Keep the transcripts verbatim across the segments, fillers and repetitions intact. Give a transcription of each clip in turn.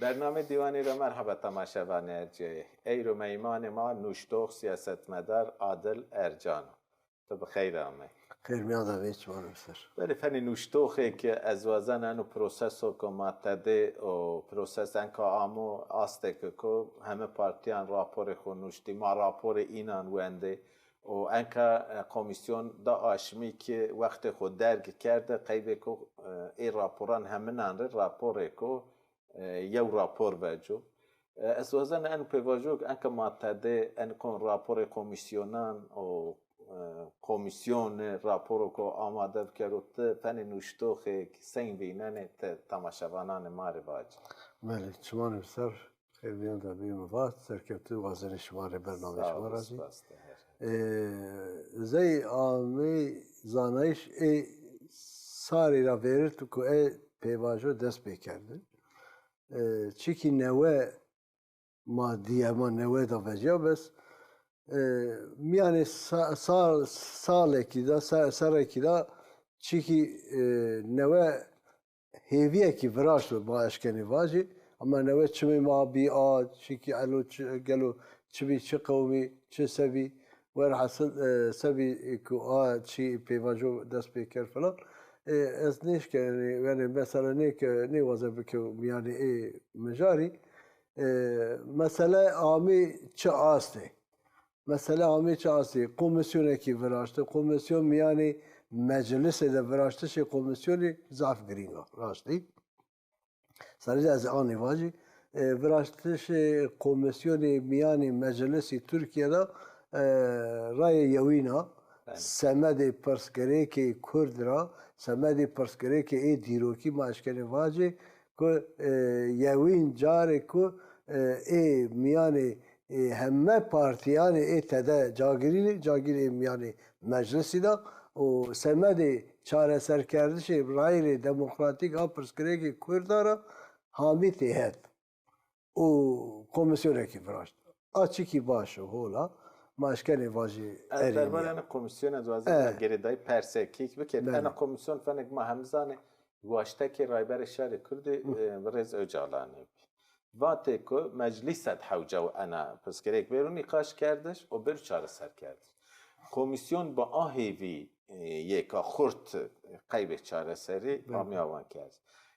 Bernamê Dîwanî ra merheba temaşevanê ercîyayê. Eyro meymanê ma nuştox, sîyasetmedar Adil Ercan o. Ti bi xeyr amey. Xêr mîyan de bê, çiman bi ser. Belê, fenê nuştoxê ke ez wazen eno proseso ke ma tede o, proses enka amo astê ke ku heme partîyan raporê xo nuştî, ma raporê înan wendê û enka, e, komîsyon da aşmî ke wextê xo derg kerde, qeybê ku, e, ê raporan heminan rê raporê ku, e, yew rapor veco. E, ez wazen en pêvajo ke enka ma tede en kon raporê komîsyonan û, e, komîsyonê raporo ko amade bikero, ti fenê nuştoxêk seng vînenê, ti temaşevananê ma rê vacî. Belê, çiman bi ser, xêr mîyan de bê, mi vat, serkewtî wazenê şima rê, bernameyê şima ra zî. Spas, spas, te her. E, zey amey zanayîş ê sarî ra vêrît ku ê pêvajo dest pê kerdin. E, çikî newe ma dîye, ma newe da vecîya bes. E, mîyanê sa-, sa-, salekî de, se-, serrekî de çikî, e, newe hêvîyekî viraşto, ma eşkenê vacî. Ama newe çimê ma bî a, çikî elo çi, gelo çi bî, çi qewimî, çi se bî. Werhasil, e, se bî ku a çî pêvajo dest pê kerd filan. E, ez nêşkenê, yanî mesela nê ke, nêwaze bike mîyanê ê mijarî. E, mesele amî çi astê? Mesele amî çi astê? Komîsyonekî viraşti. Komîsyon mîyanê meclisê de viraştişê komîsyonî zaf girîng a, raştî. Serê ez anî vacî, e, viraştişê komîsyonê mîyanê meclisî Tirkîye de, e, rayê yewîn a. Belê. Semedê pirsgirêkê kurd ra, semedê pirsgirêkê ê dîrokî ma eşkenê vacê ku, e, yewîn carê ku, e, ê mîyanê, e, heme partîyanê ê tede cagirî, cagirê mîyanê meclisî de û semedê çareserkerdişê rayîrê demokratîk a pirsgirêkê kurda ra hamî têhet û komîsyonekî viraşt. A çikî baş o, hol a. Ma eşkenê vajî. Ez erê derbarê nîya. Ena komîsyonî ez wazen, e, girêdayî persekîk bikerî. Belê. Ena komîsyon fenek ma hem zanê waştekê Rayberê Şarê Kurdî, e, Birêz Ocalanî bî. Vatê ku meclîse de hewce ena pirsgirêk bêro nîqaşkerdiş û bêro çareserkerdiş. Komîsyon bi a hêvî, e, yê ke xurt, e, qeybê çareserî, belê, amîya wan kerd.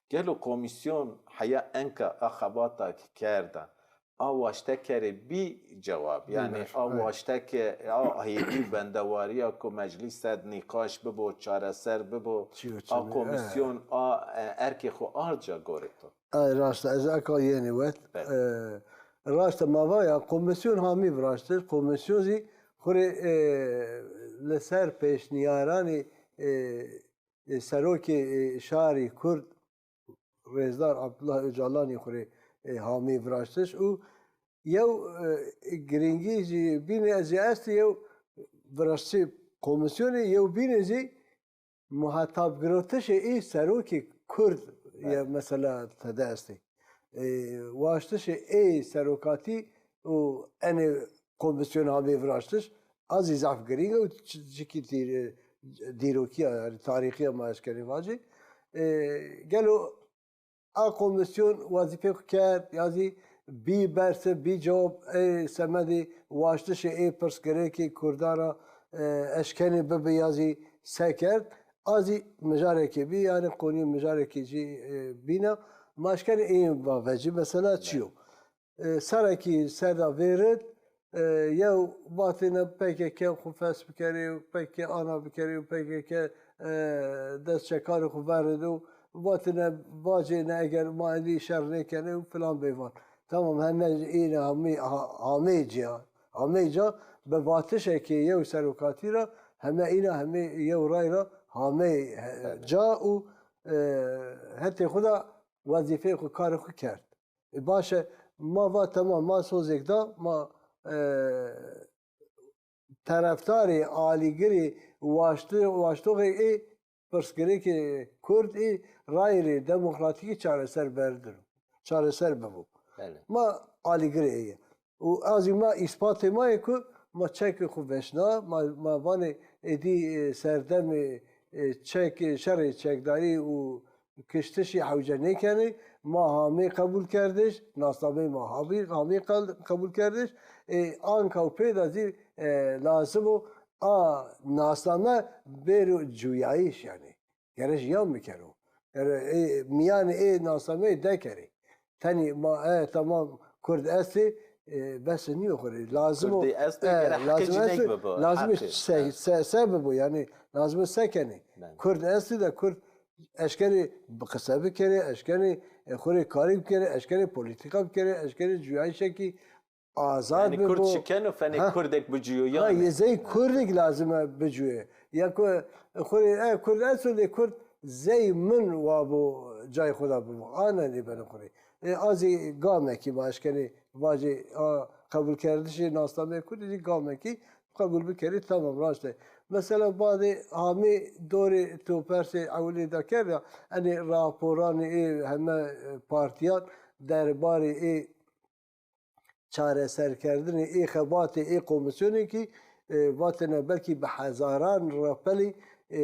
Gelo komîsyon heya enka a xebata ke kerda, a waştekerê bî cewab? Yanî a waşteke, a hêvî û bendewarîya ku meclîse de nîqaş bibo, çareser bibo, a komîsyon, a, e, erkê xo ard ca gorê to? Ay, raşt e, ez eka yenê wet. Belê. E, raşt e, ma va ya, komîsyon hamî viraştiş, komîsyon zî xwu rê, e, li ser pêşnîyaranê, e, e, serokê, e, şarî Kurd, Rêzdar Abdullah Ocalanî xwu rê, e, hamî viraştiş û yew, e, girîngî jî bînê ez jî estî, yew viraştişê komîsyonê, yew bînê zî muhatabgirotişê ê serokê Kurd, belê, ya mesela tede estê. E, waştişê ê serokatî û enê komîsyon hamê viraştiş, a zî zaf girîng o, çi-, çikî dîr-, dîrokî ya, yanî tarîxî ya ma eşkenê vacê. E, gelo a komîsyon wezîfê xwu kerd, ya zî bî bersiv, bî cewab ê semedê waştişê ê pirsgirêkê Kurdan ra, e, eşkenê bibi ya zî se kerd? A zî mijarekê bî, yanî qonî mijarekê jî, e, bîna. Ma eşkenê ê va vecî mesela çi yo? E, serrekî ser de vêrit, e, yew vatêne P K K xwu fes bikerê û P K K ana bikerê û P K K, e, destçekarê xwu verêdo, vatêne vacêne eger ma endî şer nêkenê û filan bêvan. Tamam, heme îne hamî, ha-, hamê ca, hamê ca bi vatişekê yew serokatî ra heme îna hemê yew ray ra hamê, e, ca û, e, hetê xwu de wezîfeyê xwu, karê xwu kerd. E, baş e, ma va temam, ma sozêk da, ma, e, terefdarê, alîgirê waşti-, waştoxê ê pirsgirêkê Kurd ê rayîrê demokratîkî çareser berdiro. Çareser bibo. Belê. Ma alîgirê ê ye. Û a zî ma îspatê ma yê ku ma çekê xwu veşna, ma, ma vanê êdî, e, serdemê, e, çek, şerê çekdarî û kiştişî hewce nêkenê, ma hamî qebul kerdiş, nasnameyê ma hamî, hamî qel-, qebul kerdiş. E, anka û pê de zî, e, lazim o a nasname bêro cuyayîş yanî. Gere jiyan bikero. Gere, e, mîyanê ê nasnameyî dekerê. Tenî ma, e, tamam, Kurd estê, e, bes nîyo xo rê. Lazim o, Kurdî estê, e, gere heqê lazim cinêk estê, bibo, lazim heqê. Se, se, se bibo, yanî lazim o se kenê. Belê. Kurd estê de Kurd eşkenê bi qise bikerê, eşkenê, e, xo rê karî bikerê, eşkenê polîtîka bikerê, eşkenê cuyayîşekî azad bibo. Yanî Kurd şikeno fenê Kurdêk bicuyo yanî. Ha, yê zey Kurdêk lazim e bicuye. Ya ku xo rê, e, Kurd esto lê Kurd zey min wa bo cayê xo de bibo. Ana nêbeno xo rê. E, a zî gamekî ma eşkenê vacê a qebulkerdişê nasnameyê Kurdî zî gamekî qebul bikerî, tamam, raşt e. Mesela badê hamî dorê to persê ewilî de kerd ya, enê raporanê ê heme, e, partîyan derbarê ê çareserkerdinê ê xebatê ê komîsyonê kî, e, vatêne belkî bi hezaran repelî, e,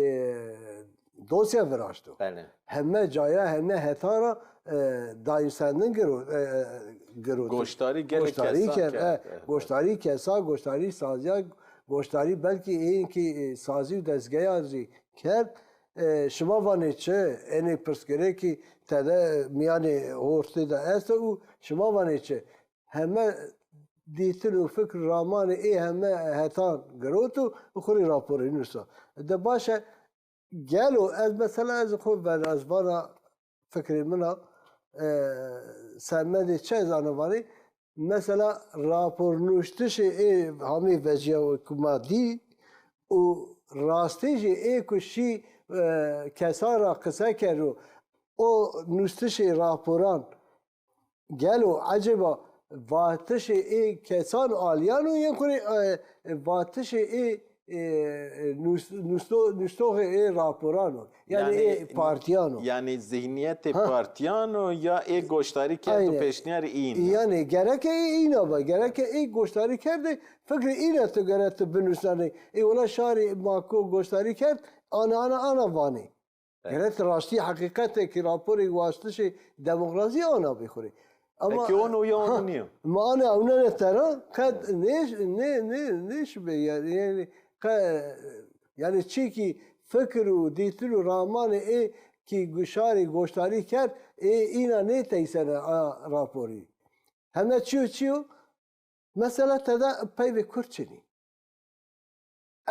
dosya viraşto. Belê. Heme caya, heme hetan ra, e, dayînsendin giro-, e, e, girotî. Goşdarî gelê kesan kerd, e, evet. Goşdarî kesan, goşdarî saziyan, goşdarî belkî êyên kî, e, sazî û dezgeyan zî kerd. E, şima vanê çi? Enê pirsgirêkî tede mîyanê hortê de esto û şima vanê çi? Heme dîtin û fikr ramanê ê heme hetan girot û xo rê raporî nusa. De baş e, gelo ez mesela ez xo ver, ez vana fikrê min a, e, semedê çi ez ana vanê, mesela rapornuştişê ê hamî vecîya ku ma dî û rastî jî ê ku şî, e, kesan ra qise kero, o nustişê raporan gelo ecêba vatişê ê kesan alîyano yên xo rê, e, e, vatişê ê, e, e, nus-, nusto-, nustoxê ê raporan o? Yanî ê partîyan o? Yanî zîhnîyetê partîyan o ya ê goşdarî kerd û pêşnîyarê îyin o? Yanî gereke ê îna be, gereke ê goşdarî kerdê, fikrê îna tu gere tu binusnanê. Ê wela şarê ma ku goşdarî kerd, ana, ana, ana vanê. Evet. Gere ti raştî heqîqetê kî raporê waştişê demokrasî ana bê xo rê. Ama eke ono ya ono nîyo. Ma ane ewnene tera qet nêş-, nê-, nê-, nêşibê yanî, yanî qe-, yanî çîkî fikir û dîtin û ramanê ê kî guşarî goşdarî kerd, ê îna nêteysene a raporî. Heme çîyo çîyo, mesela tede peyvê Kurd çinî.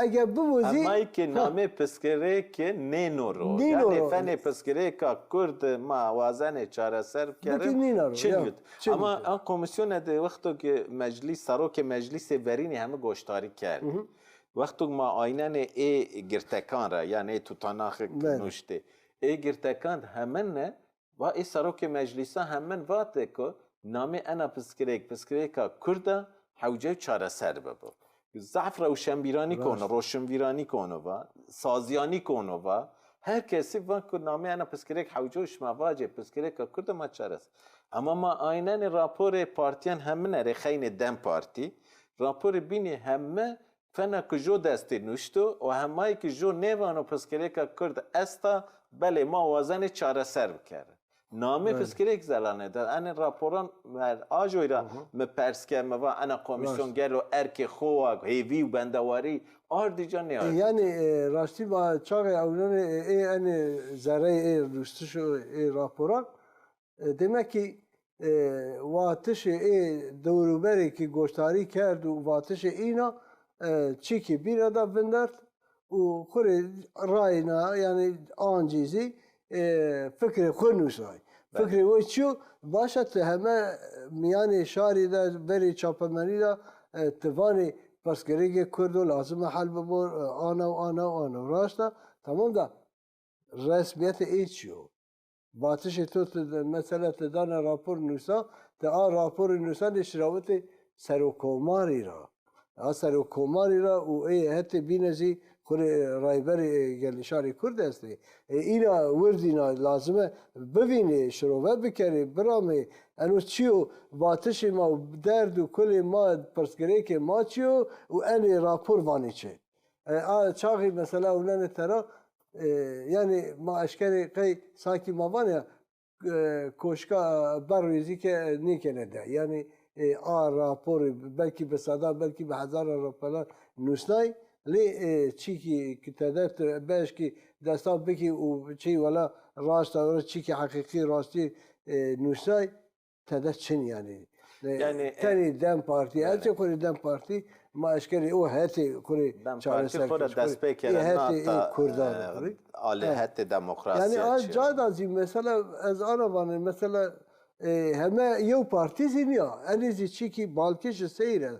Ege bibo zî. Hema ki namê piskirêke nêno ro. Nêno ro. Yanî fenê piskirêka Kurd ma wazenê çareser bikerin. Çin yut. Ama a komîsyone de wexto ki meclîs, serokê meclîsê verînî hemi goşdarî kerd. Wexto ma aynenê ê girtekan ra, yanî ê tutanaxik nuştê. Ê girtekan hemine Va ê serokê meclîsa hemin vate ku namê ena piskirêk, piskirêka Kurd a, hewce çareser bibo. Zaf rewşenbîranî kono, roşinvîranî kono va, sazîyanî kono va. Her kesî va ku namê ena piskirêk hewce û şima vacê piskirêka Kurd a ma çareser. Ema ma aynenê raporê partîyan hemine rê xeynê DEM Partî, raporê bînê heme Fena ki jo destê nuşto û hemayî ki jo nêvano piskirêka Kurd esta, belê ma wazenê çareser bikerin. Namê piskirêk zelane de. Enê raporan, ajoy ra mi pers ke, mi va ena komîsyon gelo erkê xo wa, hêvî û bendewarî ardî ca nêardî ca. E, yanî, e, raştî ma çaxê ewnenê, e, ê enê zereyê ê nuştiş û ê raporan, E, demek ki, e, vatişê ê dewrûberê ki goşdarî kerd û vatişê îna, e, çîkê bîne de vindert û xwu rê rayna, yanî ancî zî, e, fikrê xwu nusay. Belê. Fikrê we çi yo? Vaşa ti heme mîyanê şarî de, verê çapemenî de, e, ti vanê pirsgirêkê Kurd o, lazim e hel bibo, e, ana û ana û ana. Raşt a, tamam da, resmîyetê ê çi yo? Vatişê to ti de, mesela ti dana rapor nusa, ti a raporê nusanê şirawitê serokkomarî ra. A serokkomarî ra û ê hetê bîne zî xwu rê rayberê gelê şarê Kurd estê. Ê îna wirdîna lazim e bivînê, şirove bikerê, biramê. Eno çi yo, vatişê ma, derd û kulê ma, pirsgirêkê ma çi yo û enê rapor vanê çi? E, a çaxî mesela ewnenê tera, e, yanî ma eşkenê qey sankî ma vanê ya, e, koşka berrî zî ke nêkene de. Yanî, e, a raporî belkî bi sedan, belkî bi hezaran raporlar nusnay, lê, e, çîkî ki tede tu beşkî destan bikî û çî wela raşta wela çîkî heqîqî rastî, e, nusnay, tede çin yanî. E, yanî, e, tenî DEM Partî, belê, ez jî xo rê DEM Partî, ma eşkerê o hetê xo rê DEM Partî çareser xo ra kir, xo rê dest pê kere, ê hetê nata, ê kurdan, e, xo rê. Alê, he, hetê demokrasîya. Yanî a ca da zî mesela ez ana vanê mesela, e, heme yew partî zî nîya. Enê zî çîkî balkêşî seyr e.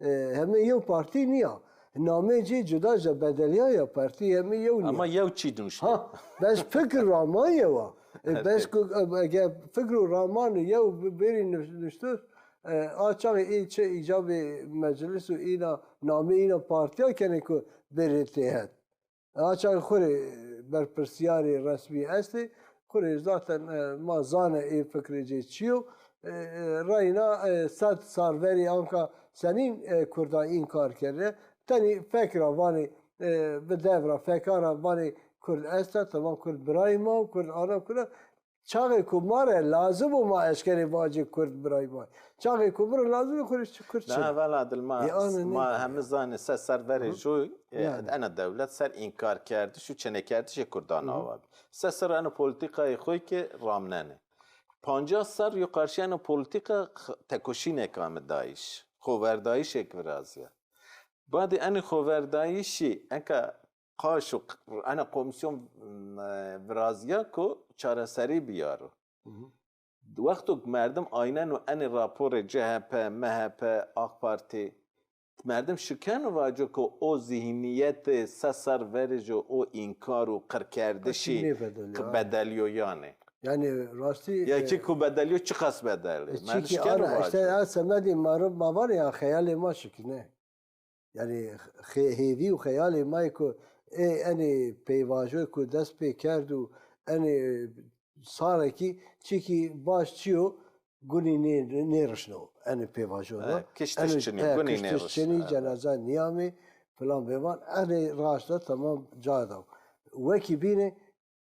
E, heme yew partî nîya. Nameyê ci cuda ja bedelîya ya partî heme yew nîya. Ama yew çî nuşto. Ha, bes fikir raman yew a. E, bes ku, e, ege fikir û raman yew bi-, bêrî nus-, nuştur, e, a çaxê ê çi îcabê meclis û îna namê îna partîya kenê ku bêrê têhet. A çaxê xo rê berpirsîyarê resmî estê, xo rê zaten, e, ma zane ê fikrê cê çi yo. E, e, reyna, e, sed sar verî anka senîn, e, kurdan înkar kerdine. Tenî fek ra vanê, e, bi dev ra, fekan ra vanê kurd esta, temam kurd birayê ma, kurd ana kurd a. Çaxê ku ma rê lazim o ma eşkerê vacê kurd birayê ma. Çaxê ku mi rê lazim o xo rê çi kurd çin. Na, vela Dilma, ma heme zanê se ser verê joy, e, ena dewlet ser înkarkerdiş û çinêkerdişê kurdan awa bî. Se ser eno polîtîkayê xo ke ramnenê. Pancas serr yo qarşî eno polîtîka x-, tekoşînêk ame dayîş. Xoverdayîşêk virazîya. Badê enê xoverdayîşî eka qaşo q-, ena komîsyon, m, virazîya ku çareserî bîyaro. Wexto merdim ayneno enê raporê C H P, M H P, AK Partî, merdim şikeno vaco ku o zîhnîyetê se ser verê jo o înkar û qirkerdişî bedelîyo yanê. Yanî rastî, ya kî, e, ku bedelîyo çiqas bedelî. E, merdim şikeno vaco. Îşte ya semedî ma ro ma vanê ya xeyalê ma şikine. Yanî xê-, hêvî û xeyalê ma yê ku ê enê peyvajoyê ku dest pê kerd û enê sarekî çîkî baş çîyo gunî nê-, nêrişno enê peyvajo de. He, kiştiş çinî, he, gunî nêrişno. Kiştiş çinî, cenaza nîyamê, filan bêvan, enê raşta temam ca da. Wekî bînê,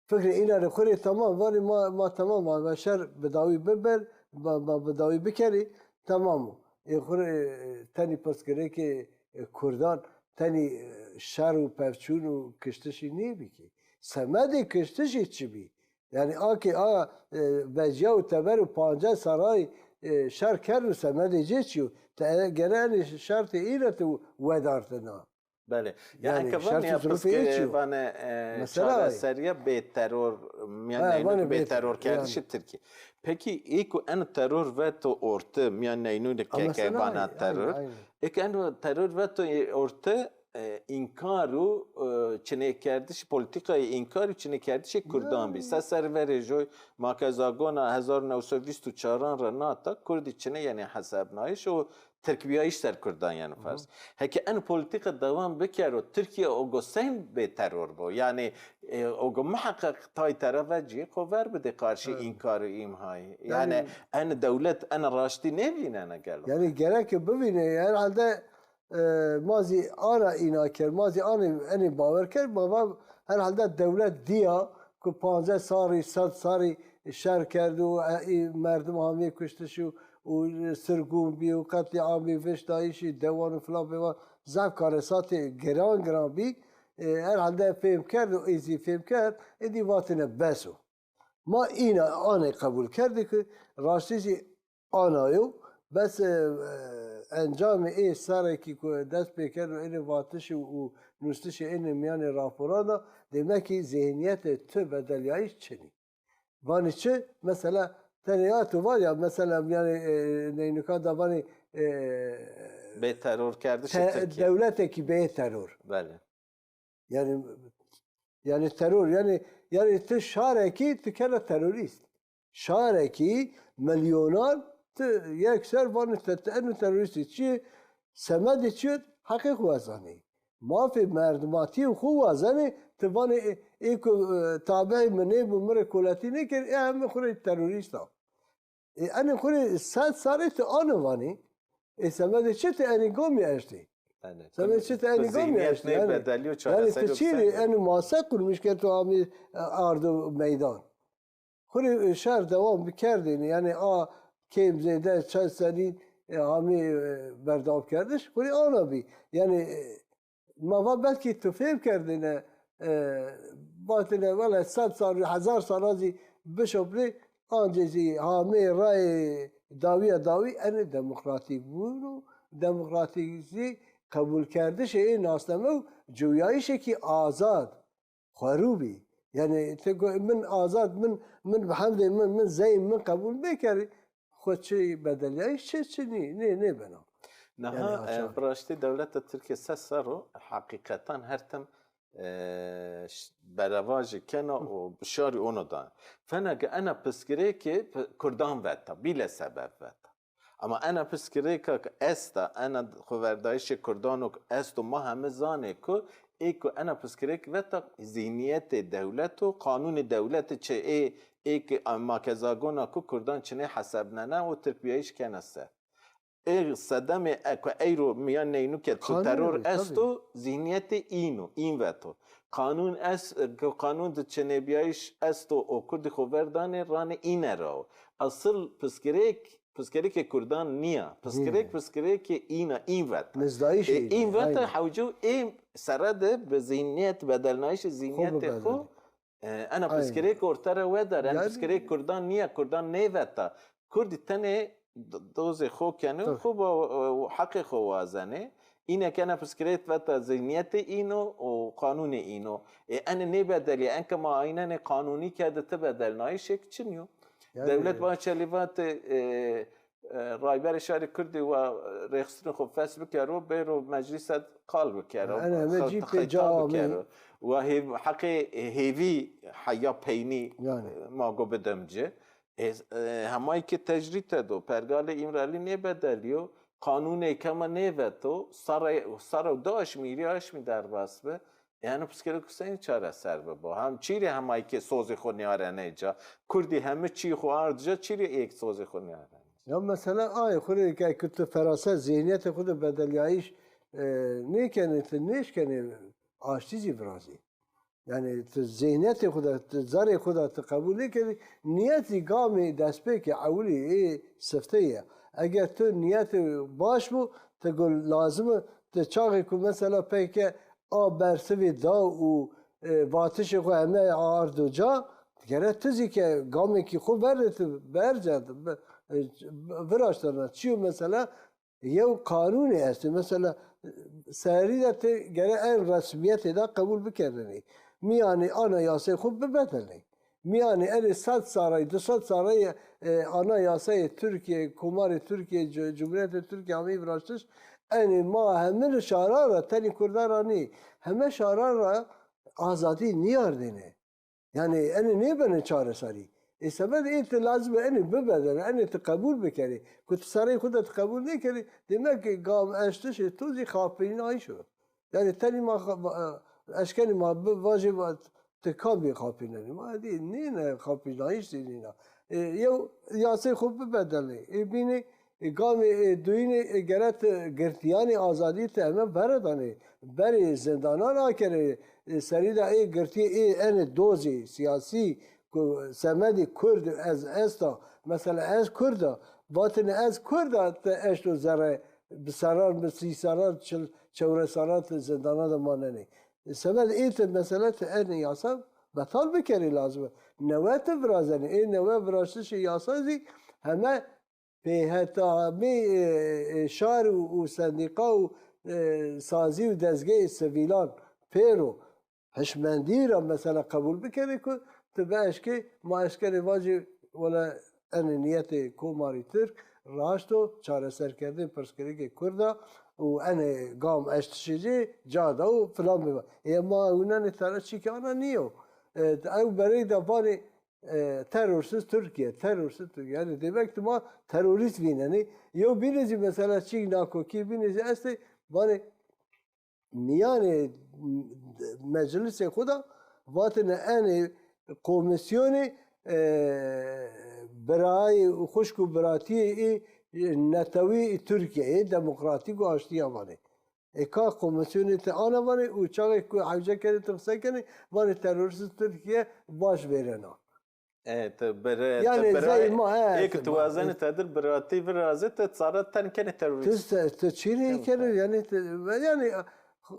fikrê îna rê xo rê temam vanê ma, ma temam a, ma şer bi dawî biber, ma, ma bi dawî bikerê, temam o. Ê xo rê, e, tenî pirsgirêkê, e, kurdan, tenî, e, şer û pevçûn û kiştişî nêbî kî. Semedê kiştişî çi bî? Yanî a ke a, e, vecîya û teber û pancas serrayî, e, şer kerd û semedê cê çi yo? Ti gere enê şertê îna ti wedartena. Belê. Ya, yanî, eke vanê ya piskê vanê, e, çareserîya bê teror, yanî bêterorkerdişê Tirkîye. Pekî, ê ku eno teror veto orte, mîyan neynûnê ke ke vana teror, ê ke eno teror veto orte, e, înkar û, e, çinêkerdişî, polîtîkayê înkar û çinêkerdişê kurdan bî. Se ser verê joy, ma ke zagona hezar û new sey vîst û çaran ra nata, kurdî çinê, yanî hesabnayîş û tirkbîyayîş ser kurdan yeno ferz. Heke en polîtîka dewam bikero, Tirkîye ogo sey bêteror bo. Yanî, e, ogo muheqeq tay tera vecî xo ver bidê qarşî înkar û îmhayî. Yanî en dewlet en raştî nêvînene gelo? Yanî gereke bivîne. Herhalde, e, ma zî ana îna kerd, ma zî anê, enê bawer kerd, ma va herhalde dewlet dîya ku pancas sarî, sed sarî şer kerd û, e, ê merdim amê kuştiş û, û sirgûn bî û qetlîamî, viştayîşî dewan û filan bêvan zaf karesatê giran giran bî. E, herhalde fêm kerd û ê zî fêm kerd, êdî vatêne bes o. Ma îna anê qebûl kerdê ki raştî zî ana yo. Bes, e, e, encamê ê serrekî ku dest pê kerd û ênê vatişî û nustişê ênê mîyanê raporan de, demek ki zîhnîyetê tu bedelîyayîş çinî. Vanî çi? Mesela tenê ya tu va ya, mesela, yanî, e, neynika da vanî, e, bêterorkerdişê Tirkîye. Dewletekî bê teror. Belê. Yanî, yanî teror, yanî, yanî ti şarekî ti kena terorîst. Şarekî milyonan ti yekser vanî te, te eno terorîstî. Çi? Semedê çi? Heqê xo wazanî. Mafê merdimatîyê xo wazenê, ti vanê, ê, ê ku, e, tabeî mi nêbo, mi rê koletî nêkerî, ê heme xo rê terorîst a. Ê, enê xo rê sed serrî ti ano vanî. Ê, semedê çi ti enê gomî eştî? Semedê çi ti enê gomî eştî? Yanî, yanî ti çî rê enê mase qurmîş kerd tu amî, e, ardo meydan? Xwirê, e, şer dewam bikerdêne. Yanî a kêm zêde çend serî, e, hamî, e, berdewamkerdiş, xwirê ana bî. Yanî, e, ma va belkî tu fêm kerdêne, e, vatêne, wele sed sal, hezar sala zî bişopnê, ancê zî hamê rayê dawîya dawî enê demokratîk bûn û demokratîk zî qebûlkerdişê ê nasname û ciwîyayîşêkî azad. Xwerû bî. Yanî ti go-, min azad, min, min bi hemdê min, min zeyî min qebûl nêkerî, xwu çi bedelîyayîş çi, çi nî, nê, nêbeno. Niha, yanî, e, açar. Bi raştî dewleta Tirkîye se serr o, heqîqetan her tim, e, ş-, berevajî kena û bişarî ono da. Fena ke ena piskirêkê pi-, kurdan veta, bîle sebeb veta. Ama ena piskirêka ke esta, ena xoverdayîşê kurdan o ke esto, ma heme zanê ku ê ku ena piskirêk veta zîhnîyetê dewlet o, qanûnê dewletî çi ê, ê ke makezagona ku kurdan çinê hesebnena û tirkbîyayîş kena ser. Ê sedemê e ku eyro mîyan neynuke tu teror esto, zîhnîyetê în o, în veto. Qanûn es-, ku qanûn di çinêbîyayîş esto û kurdî xo verdanê ranê îne ra o. Esil piskirêk, piskirêkê kurdan nîya. Piskirêk, piskirêkê în a, în veta. Mizdayîşê ê, în veta, aynen. Hewce ê serre de bi zîhnîyet, bedelnayîşê zîhnîyetê xo, e, ena piskirêk orte ra wedar, en piskirêk kurdan nîya, kurdan nêveta. Kurdî tenê d-, dozê xo kenê, xo ba, e, heqê xo wazenê. Îne ke ena piskirêk veta zîhnîyetê în o û qanûnê în o. E, enê nêbedelîya, enke ma aynenê qanûnî kerde ti bedelnayîşêk çin yo. Yanî dewlet Bahçelî vatê, e, e, Rayberê Şarê Kurdî wa rêxistinê xo fes bikero, bêro meclîse qal bikero, xi-, xîtab bikero. Wa hêv-, heqê hêvî heya peynî, e, ma go bidem ci. E, e, hemayî ke tecrîd tedo, pergalê Îmralî nêbedelîyo, qanûnê ke ma nêveto, sarê, sarê do aşmî, hîrê aşmî derbas bi. Yanî piskirêko senî çareser bibo? Hem çîrê hemayî ke sozê xo nêarenê ca. Kurdî heme çî xo ard ca, çîrê êk sozê xo nêarenê? Ya mesela ayê xo rê ke, ke tu feraset, zîhnîyetê xo de bedelîyayîş, e, nêkenê, tu nêşkenê aştî zî virazî. Yanî tu zîhnîyetê xo de, tu zerrê xo de tu qebûl nêkerî, nîyet zî gamê destpêkê ewilî ê sifteyî ya. Eger tu nîyetê baş bo, tu go lazim o, tu çaxê ku mesela peyke a bersivê da û, e, vatişê xo heme ardo ca, gere tu zî ke gamêkî xo verdê tu berce, bi-, e, viraştena. Çi yo mesela? Yew qanûnê estê. Mesela, serî de ti gere en resmîyetê de qebûl bikerdinê. Mîyanê anayasayê xo bibedelnê. Mîyanê enê sed sarayî, du sed sarayî, e, anayasayê Tirkîye, Komarê Tirkîye, Cu-, Cumhuriyetê Tirkîye ameyî viraştiş, enê ma hemini şaran ra, tenê kurdan ra nî. Heme şaran ra azadî nîyardêne. Yanî enê nêbenê çareserî. Ê semed ê ti lazim e enê bibedelnê, enê ti qebûl bikerê. Ku ti sereyê xo de ti qebûl nêkerî, demek ki gam eştişê to zî xapînayîş o. Yanî tenî ma xa-, va-, eşkenî ma bi-, vajê va ti kam bî xapînenî? Ma dî nîne, xapînayîş zî nîna. Ê, yew yasayê xo bibedelnê. Ê bînê E, gamê, e, duyînê, e, gere ti girtîyanê azadî ti heme veredanê. Berê zindanan akerê, e, serî de ê girtî ê enê dozê sîyasî ku semedê Kurd ez esta, mesela ez Kurd a, vatêne ez Kurd a, ti eşto zere bi serran, bi sî serran, çil, çewres serran ti zindana de manenê. E, semed ê ti mesela ti enê yasa betal bikerê lazim e. Newe ti virazenê. Ê newe viraştişê yasa zî heme pêhetamê, e, e, şar û, û sendîqa û, e, sazî û dezgehê sivîlan pêro hişmendî ra mesela qebûl bikerê ku ti bieşkê, ma eşkenê vajê wele enê nîyetê Komarî Tirk raşt o, çareserkerdê pirsgirêkê Kurd a û enê gam eştişê ci ca da û filan biba. Ê ma ewnenê tera çîkê ana nîyo. E, ew berey de vanê e, terörsüz Türkiye, terörsüz Türkiye. Yanî demek ki ma terorîst vînenê. Yew bînê zî mesela çîk nakokî bînê zî estê, vanê mîyanê meclisê xo de vatêne enê komîsyonê, e, birayê, xuşk û biratîyê ê netewî Tirkîyeyê demokratîk û aştî ya vanê. E, ka komîsyonê ti ana vanê û çaxê ku hewce kenê ti qise kenê, vanê terorîst Tirkîye baş vêrena. E, ti bira, yani, ti bira, zey ma, e, ê ki ti wazenê tedir biratî virazê, ti sara ten kenê terorîst. Ti se-, ti çî rê kenê, yani, ti, yani,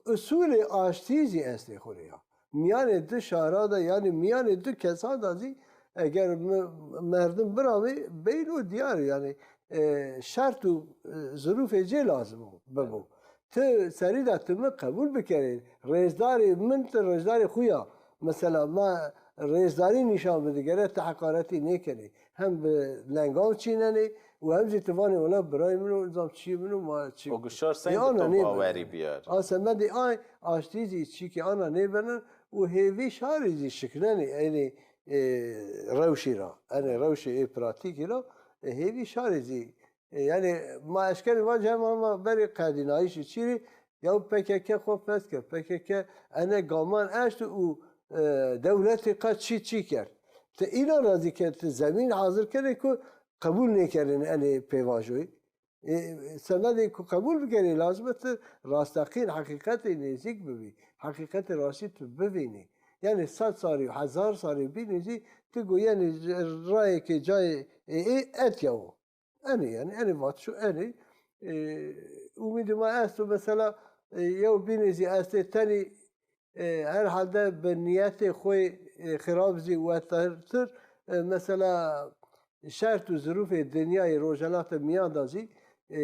usulê aştî zî estê xo rê ya. Mîyanê di şara de, yani mîyanê di kesan de zî eger mi-, merdim biramê, beyno diyar, yani, e, şert û, e, zirûfê cê lazim o, bibo. Ti serî de ti mi qebul bikerê. Rêzdarê min, ti rêzdarê xo ya. Mesela ma rêzdarî nîşan bidî, gere ti heqaretî nêkenê. Hem bi lengan çînenê û hem jî ti vanê wela birayê min o, zaf çîyê min o, ma çî. O gişar sey bi to bawerî biyar. A semedê ay aştî zî çîkê ana nêbeno û hêvî şarî zî şiknenê enê, e, rewşî ra. Enê rewşê ê pratîkî ra, e, hêvî şarî zî E, yani ma eşkenî vacî hema ma berê qedînayîşî çî rê yew P K K xo fes kerd. P K K ene gaman eşt û, e, dewletê qe çî çî kerd. Ti înan ra zî ke ti zemîn hazir kenê ku qebul nêkerên enê pêvajoyî. E, semedê ku qebul bikerê lazim e ti rasteqîn heqîqetê nêzîk bibî. Heqîqetê rastî tu bivînî. Yani sed sarî û hezar sarî bînî zî ti goyenî rayê ke cayê ê, ê etya wo. Enê, yani, enê vatişo enê. E, umîdê ma esto, mesela, e, yew bînê zî estê tenî, e, herhalde bi niyetê xo yê, e, xirab zî wetertir, e, mesela, şert û zirûfê dinyayê Rojhelata Mîyan de zî, e,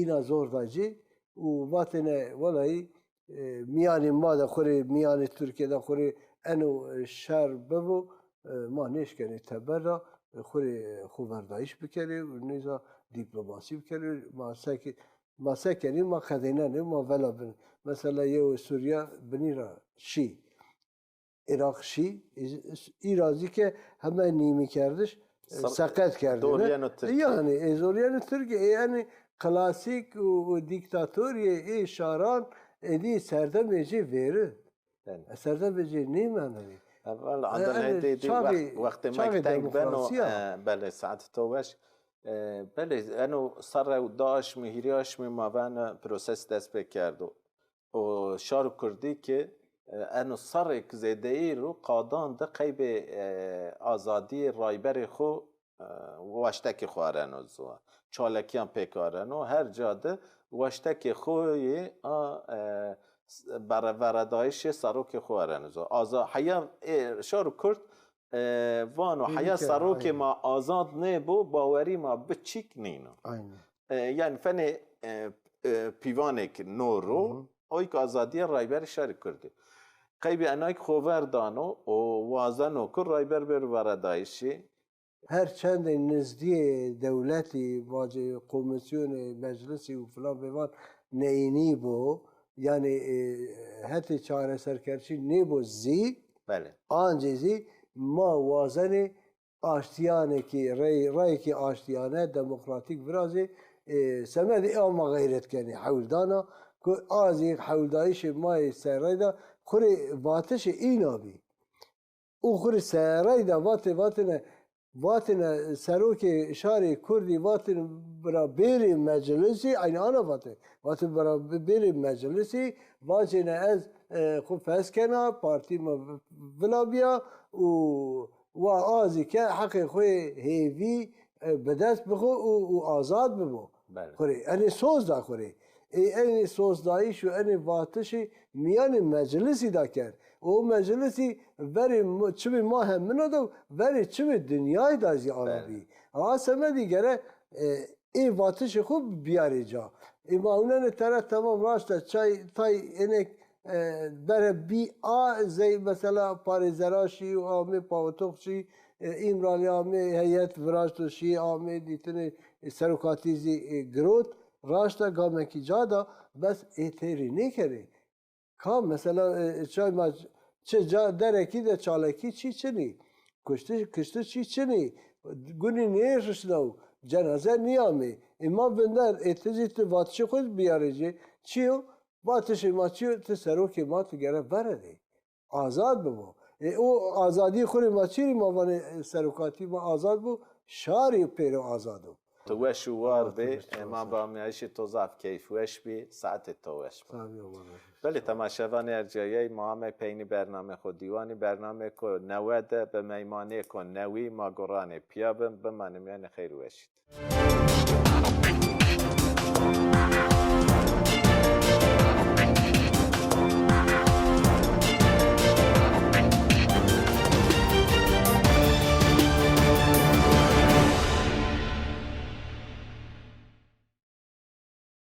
îna zor da cî û vatêne, welayî, e, mîyanê ma de xo rê, mîyanê Tirkîye de xo rê eno, e, şer bibo, e, ma nêşkenê teber ra, e, xo rê, e, xoverdayîş bikerê û nêza dîplomasî bikerê. Ma seke, ma se kenê, ma qedeynenê, ma vela bin. Mesela yew Sûrîya binî ra şî. Îraq şî, î-, îra zî ke heme nîmîkerdiş, e, seqet kerdêne. Zorîyeno Tirkî. Yanî, e, zorîyeno Tirkî, e, yanî klasîk û, û dîktatorîyê ê şaran êdî serdemê cê vêri. Yani. E, serdemê cê nêmeno. E, wela, e, Andal, yanî, hêdî, hêdî çaxê, wext-, wextê ma teng beno, demokrasîya. E, belê, saetê to weş. E, belê, eno serre û da aşmî, hîrê aşmî ma vana proses dest pê kerdo. O şar kurdî ki, e, eno serrêk zêdeyî ro qadan de qeybê, e, azadîyê rayberê xo, e, waştekê xo areno ziwa. Çalekîyan pêk areno, her ca de waştekê xo yê a, e, s-, bere-, veradayîşê serokê xo areno ziwa. Aza-, heya, e, şar kurd, e, vano, heya serokê ma azad nêbo, bawerî ma bi çîk nîno. Aynen. E, yanî fenê, e, e, pîvanêk no ro, hı hı, oyk azadîya rayberê şarê kurdî. Qeybî enayk xo ver dano û wazeno ku rayber bêro veradayîşî. Her çendê nizdîyê dewletî, vacê komîsyonê, meclisî û filan bêvan neyînî bo, yanî, e, hetê çareserkerçî nêbo zî, belê, ancî zî ma wazenê aştîyanekî, rey-, reyekî aştîyane, demokratîk virazê, e, semedê ê ma xeyret kenê, hewldana ku a zî hewldayîşê ma yê serrey de xwu rê vatişê îna bî. Û xwu rê serrey de vatê, vatêne, vatêne serokê şarê kurdî vatêne bira bêrê meclisî, eynî ana vatê. Vatê bira bêrê meclisî, vacêne ez, e, xwu fes kena, partî mi vila bîya û wa a zî ke heqê xwu yê hêvî, e, bi dest bixo û, û azad bibo. Belê. Xwu rê, enê soz da xwu rê. Ê, enê sozdayîş û enê vatişî mîyanê meclisî da kerd. O meclisî verê m-, çimê ma hemina de, verê çimê dinyayî da zî ana bî. Belê. A semedî gere, e, ê vatişê xwu biyarê ca. Ê ma ewnenê tera, temam, raşt e, çay, tay, ênêk, e, bere bî a zey, mesela, parêzera şî û amê pawitox şî, e, Îmralî amê, heyet viraşto şî, amê dîtinê, e, serokatî zî, e, girot, raşt e, gamekî ca da, bes ê têrî nêkerê. Ka mesela, e, çay ma çi ca derekî de çalekî çî çinî. Kuştiş, kuştiş çî çinî. Gunî nêrişnaw, cenaze nîyamê. Ê ma vinder, ê ti zî ti vatişê xwu biyarê ci. Çi yo? Vatişê ma çi yo? Ti serokê ma ti gere veredê. Azad bibo. Ê o azadî xwu rê ma çi rê ma vanê, e, serokatî ma azad bo, şarî pêro azad o. Tu weş û war bê. Ema bamîyayîşê to zaf keyfweş bî. Saetê to weş bî. Sağ ol, Allah razı olsun. Belê, temaşevanê erciyayey, ma ame peynî bernamê xo dîwanî, bernamêko newe de bi meymanêko newî ma guranê pîya bin, bimanê mîyanê xeyr û weşî de.